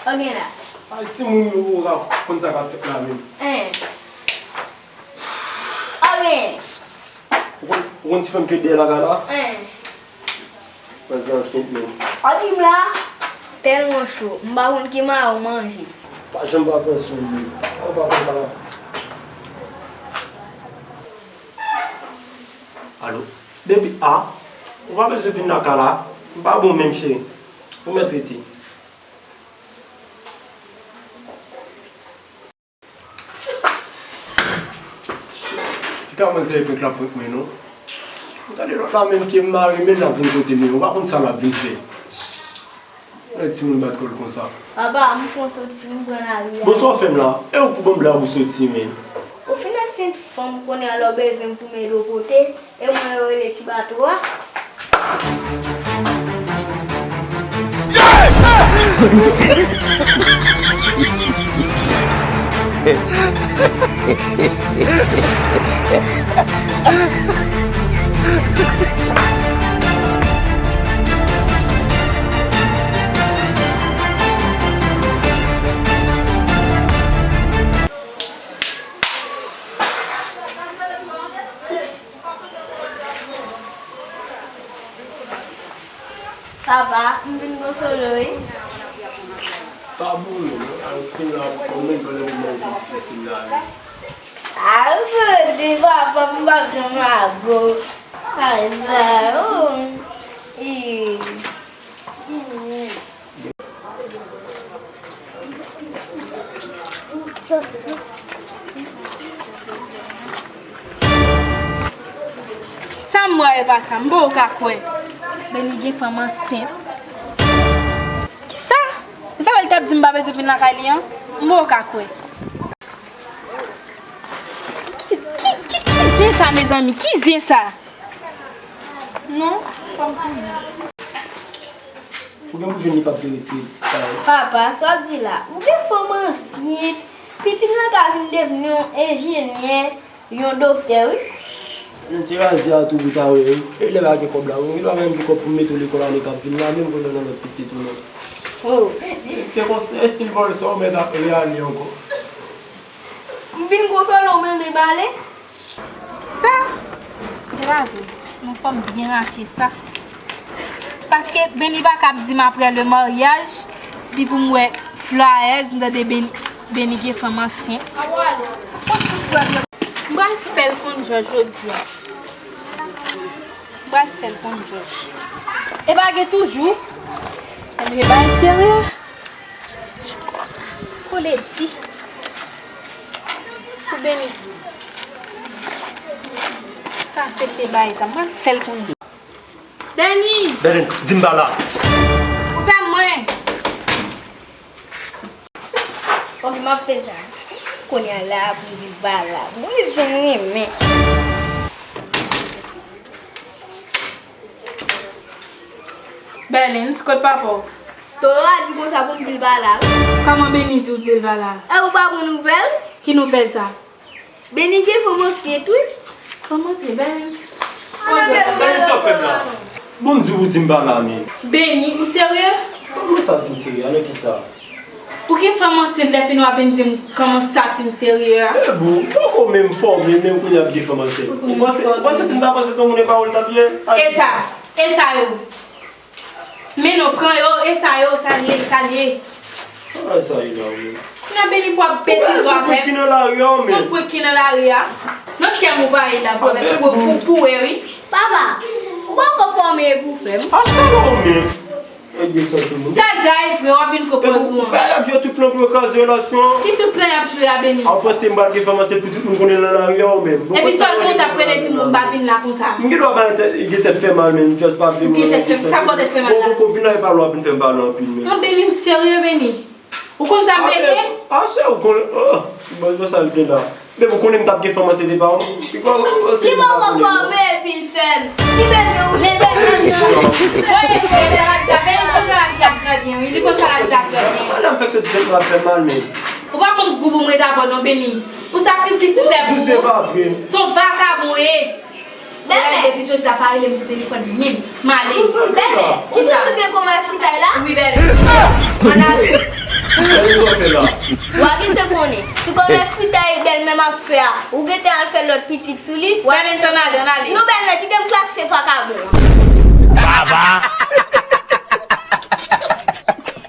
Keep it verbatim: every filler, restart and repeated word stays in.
Ou gen la. Ay, timoun yo, ou ka konn sa k ap fèt la menm. Hein. Ou gen. Ou konn, ou konn ti fanm ke dèyè lakay la? Hein. Mwen se ansent menm. Ou di m la? Tèlman cho, m pa konn ki mayo manje. Pa janm pa pran sou li. Ou pa konn sa la. Alo? Baby, a? Ou pa bezwen vin lakay la? M pa bon menm, cheri. Ou mèt rete. Pita manzè e prank la prank mwen non. Ou tande lòt la menm ke m mare men l ap vin kote m, ou pa konn sa l ap vin fè. Lè timoun bat kò l konsa. Papa, m fon soti, m pran lari a. Bon, sa w fè m la? E ou pou ban m blag ou soti, men. Ou fin ansent fanm, kounye a lè w bezwen m pou m ede w pote, e mwen yo rele ti bato a. Papa, m vin konsole w wi. Pa boule non, al fin la pou mwen, lè moman ki difisil la wi. A jodi papa, m p ap janm mago. Ay la, oh. Ih. Sa m wè e pa sa, m poko ka kwè. Beni gen fanm ansent. Kisa? Isabel t ap di m pa bezwen vin lakay li an? M poko ka kwè. Ki, ki, ki, ki zen sa, mezanmi? Ki zen sa? Non, fò m konnen. Ou gen pou jwenn li p ap vle retire pitit la wi. Papa, sa w ap di la? Ou gen fanm ansent. Pitit lan ka vin devni yon enjenyè, yon doktè wi. Menm se razi a tou pou ta wè wi. E lè pa gen kòb la, ou gen dwa menm gen kòb pou mete w lekòl ane k ap vin la, menm konnen nan lòt pitit ou non. Oh. Se konsa, estil vòl sa w mèt ap reyali ankò. M vin konsole w, men li bale. Sa? Se pa vre. Non, fò m byen rache sa. Paske Beni pa ka ap di m apre le maryaj, epi pou m wè flayèz, m tande Beni, Beni gen fanm ansent. M pral fè l konn jòj jodi a. M pral fè l konn jòj. E pa gen toujou. Ebyen, bagay serye. Pou Ledi. Pou Beni. Ka aksepte bagay sa. Mwen fè l konn. Beni! Beni, di m pa la. Ou fè mwen. Ok, m ap fè sa. Kounye a la, pou m di l pa la. Mwen jwenn renmen. Bèlens, kot papa w? Toro a di konsa pou m di l pa la wi. Kòman Beni di w di l pa la? E ou pa pran nouvèl? Ki nouvèl sa? Beni gen fanm ansent wi. Kòman te Bèlens? Bèlens, sa w fè m la? Bon, m di w pou di m pa la, men. Beni, ou serye? Kòman sa si m serye? Alò kisa? Ou gen fanm ansent lè fini w ap vin di m kòman sa si m serye a? E bon, m poko menm fòme, menm kounye a ap gen fanm ansent. Ou panse, ou panse si m ta panse ton moun e pawòl t ap ye? E sa, e sa yo. Men non, pran yo, e sa yo, sa l ye, sa l ye. Sa bagay sa ye la, wi. Kounye a Beni pou ap betize avè m. Son prank ki nan lari a, men. Son prank ki nan lari a. Nan kè m ou pa ye la, pou, pou, pou, pou wè, wi. Papa, ou poko fòme e pou fè m. Achte non, men. Sa di a e vre, w ap vin pran pòz ou an. Bagay y ap jwe tout plan pou yo kraze relasyon an. Ki tout plan y ap jwe a, Beni? A w panse m pral gen fanm ansent pou tout moun konnen nan lari a ou menm? Epi sa w gen w t ap rele di m pou m pa vin la konsa? M gen dwa pa gen tèt, gen tèt fè mal, men m just pa vle. Ou gen tèt fè, sa fè w tèt fè mal la? Bon, bon, bon, vin la e pale w ap vin fè m pale anpil, men. Non, Beni, ou serye, Beni? Ou konn sa m peze? A, chè, ou konn, oh, bon, bon, sa l gen la. Men ou konnen m t ap gen fanm ansent epa w? Ki bò w fòme epi l fè m? Ki bezwen ou chita nan nan? Voye l voye l ap di a, men li konsa l ap di a trè byen, wi. Li konsa l ap di a trè byen. Pandan m fèk soti fèk la fè mal, men. Ou pa konn gou pou m ret avè w non, Beni. Pou sakrifis m fè pou ou. Se pa vre. Se yon vakabon w ye. Bèbè. Depi jodi a pa rele m sou telefòn menm. M ale. Bèbè, ou di nou gen kòmès sou kay la? Wi, bèbè. Ann ale. Wa gentan konnen. Ti kòmès fritay bèlmè m ap fè a. Ou gentan al fè lòt pitit sou li. Wa gentan ale, ann ale. Non bèlmè, kite m